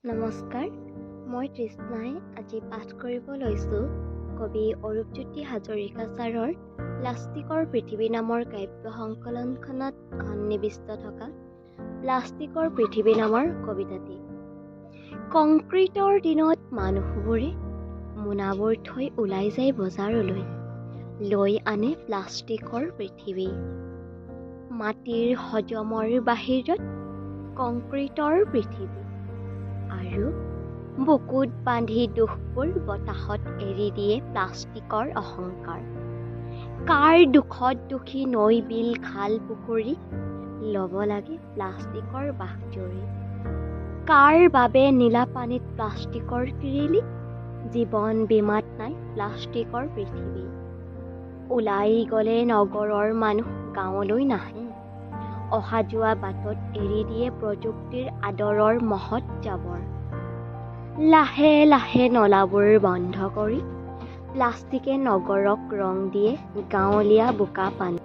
নমস্কাৰ, মই তৃষ্ণাই আজি পাঠ কৰিব লৈছোঁ কবি অৰূপজ্যোতি হাজৰিকা ছাৰৰ প্লাষ্টিকৰ পৃথিৱী নামৰ কাব্য সংকলনখনত সন্নিৱিষ্ট থকা প্লাষ্টিকৰ পৃথিৱী নামৰ কবিতাটি। কংক্ৰিটৰ দিনত মানুহবোৰে মোনাবোৰ থৈ ওলাই যায় বজাৰলৈ, লৈ আনে প্লাষ্টিকৰ পৃথিৱী। মাটিৰ হজমৰ বাহিৰত কংক্ৰিটৰ পৃথিৱী আৰু বুকুত বান্ধি দুখবোৰ বতাহত এৰি দিয়ে প্লাষ্টিকৰ অহংকাৰ। কাৰ দুখত দুখী নৈ, বিল, খাল, পুখুৰী ল'ব লাগে প্লাষ্টিকৰ বাঁহজুৰি? কাৰ বাবে নীলা পানীত প্লাষ্টিকৰ কিৰিলি? জীৱন বীমাত নাই প্লাষ্টিকৰ পৃথিৱী। ওলাই গ'লে নগৰৰ মানুহ গাঁৱলৈ নাহে, অহা যোৱা বাটত এৰি দিয়ে প্ৰযুক্তিৰ আদৰৰ মহৎ জাবৰ। লাহে লাহে নলাবোৰ বন্ধ কৰি প্লাষ্টিকে নগৰক ৰং দিয়ে গাঁৱলীয়া বোকা পানী।